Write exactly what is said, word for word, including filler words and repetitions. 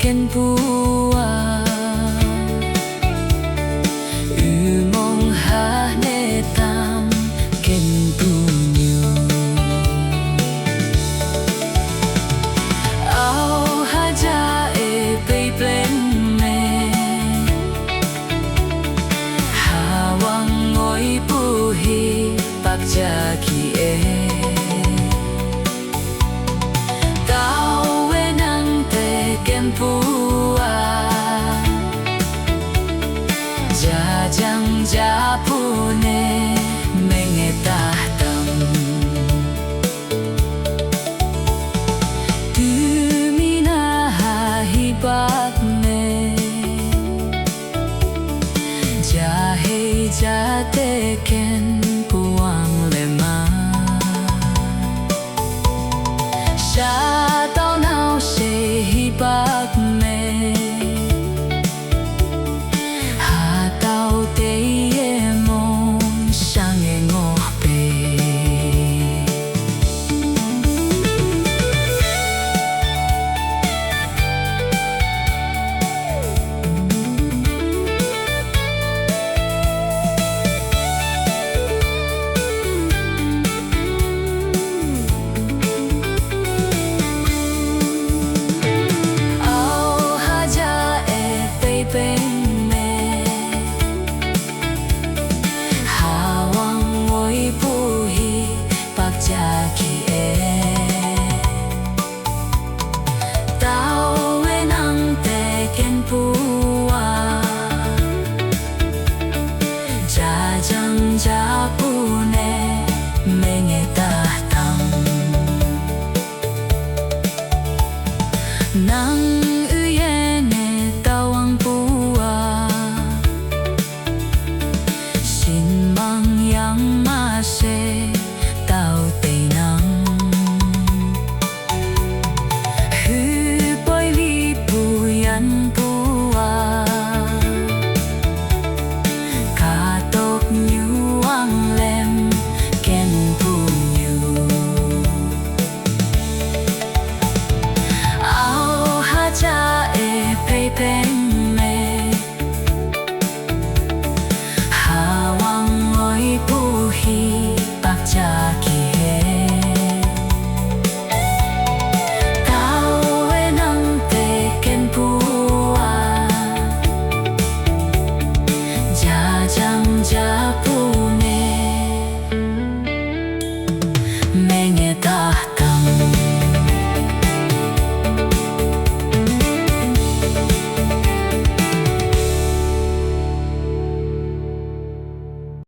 ken puah. Ü mong hahne tam ken puh ñu. Au haja e pei pleng me. Hawang ngoi puhi pak ja ki e. Tau e nang te ken puah. Jajang ja pune menge tah tam. Tymina ha hi pak me. Ja hei ja te ken puang le ma. Sha tau nau she hi pak me. Ha tau te ye mong shang e ngoh pe. Au haja e pei peng me. Hawang ngoi puhi pak ja ki e. Tau e nang te ken puah. Jajang ja pune menge tah tam. Nang ü ye ne tawang puah. Shin mang yang ma she tau te nang. Hü poi li pu yan puah. Ka tok ñu ang lem ken puh ñu. Au haja e pei peng me. Hawang ngoi puhi pak ja ki he. Tau e nang te ken puah. Jajang ja pune. Meng